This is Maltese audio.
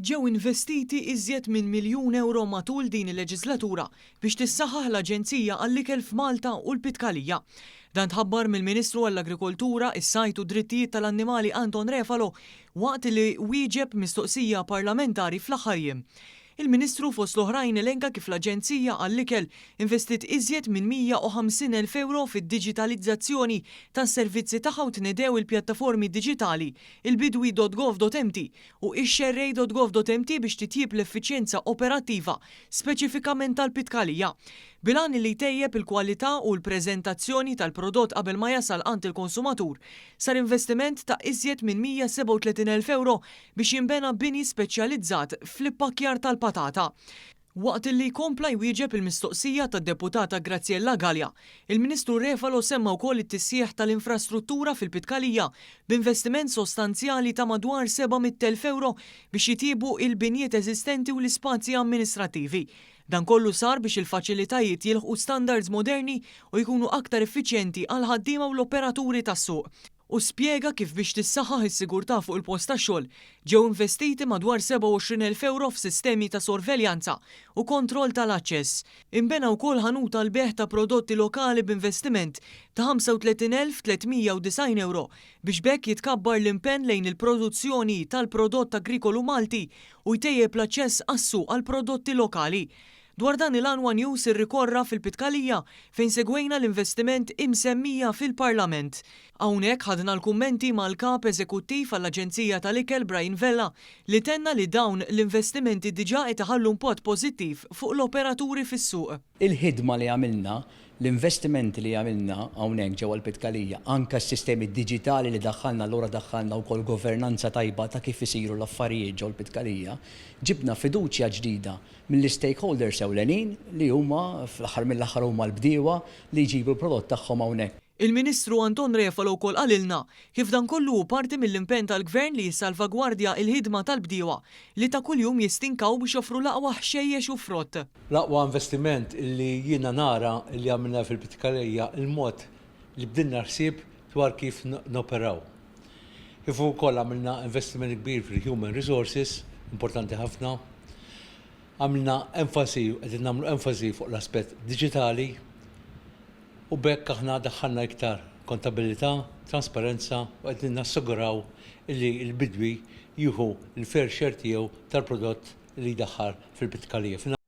Ġew investiti iżjed minn miljun ewro matul din il-leġislatura biex tissaħħaħ l-Aġenzija għall-Ikel f'Malta u l-Pitkalija. Dan tħabbar mill-Ministru għall-Agrikoltura, is-Sajd u d-Drittijiet tal-Annimali Anton Refalo waqt li wieġeb mistoqsija parlamentari fl-aħħar jiem. Il-Ministru fost l-oħrajn elenka kif l-Aġenzija għall-Ikel investiet iżjed minn 150,000 ewro fid-diġitalizzazzjoni tas-servizzi tagħha u tnedew il-pjattaformi diġitali il-bidwi.gov.mt u ix-xerrej.gov.mt biex titjieb l-effiċjenza operattiva speċifikament tal-Pitkalija. Bil-għan li jtejjeb il-kwalità u l-preżentazzjoni tal-prodott qabel ma jasal għand il-konsumatur, sar investiment ta' iżjed minn 137,000 ewro biex jinbena bini speċjalizzat fl-ippakkjar tal-patata. Waqt li kompla jwieġeb il-mistoqsija tad-Deputata Graziella Galea, il-Ministru Refalo semma wkoll it-tisħiħ tal-infrastruttura fil-Pitkalija b'investiment sostanzjali ta' madwar 700,000 ewro biex jitjiebu il-binjiet eżistenti u l-ispazji amministrattivi. Dan kollu sar biex il-faċilitajiet jilħqu standards moderni u jkunu aktar effiċjenti għall-ħaddiema u l-operaturi tas-suq. U spjega kif biex tissaħħaħ is-sigurtà fuq il-post tax-xogħol ġew investiti madwar 27,000 ewro f'sistemi ta' sorveljanza u kontroll tal-aċċess. Inbena wkoll ħanut għall-bejgħ ta' prodotti lokali b'investiment ta' 35,390 ewro biex b'hekk jitkabbar l-impenn lejn il-produzzjoni tal-prodott agrikolu Malti u jtejjeb l-aċċess għas-suq għal prodotti lokali. Dwar dan il-għan One News irrikorra fil-Pitkalija fejn segwejna l-investiment imsemmija fil-Parlament. Hawnhekk ħadna l-kummenti mal-Kap Eżekuttiv għall-Aġenzija tal-Ikel Brian Vella li tenna li dawn l-investimenti diġà qed iħallu impatt pożittiv fuq l-operaturi fis-suq. Il-ħidma li għamilna, l-investimenti li għamilna hawnhekk ġewwa l-Pitkalija, anke s-sistemi diġitali li daħħalna allura daħħalna wkoll governanza tajba ta' kif isiru l-affarijiet ġo l-Pitkalija, ġibna fiduċja ġdida mill-istakeholders ewlenin li huma fl-aħħar mill-aħħar huma l-bdiewa li jġibu l-prodott tagħhom hawnhekk. Il-Ministru Anton Refalo wkoll qalilna kif dan kollu hu parti mill-impenn tal-Gvern li jissalvagwardja il-ħidma tal-bdiewa li ta' kuljum jistinkaw biex joffru l-aqwa ħxejjex u frott. L-aqwa investiment li jiena nara li għamilna fil-Pitkalija il-mod li bdilna l-ħsieb dwar kif noperaw. Kif ukoll għamilna investiment kbir fil-human resources, importanti ħafna. Għamilna enfasi, qegħdin nagħmlu enfasi fuq l-aspett diġitali u b'hekk aħna daħħalna iktar kontabilità, trasparenza u qegħdin nassiguraw illi l-bidwi jieħu l-fair share tiegħu tal-prodott li jdaħħal fil-Pitkalija.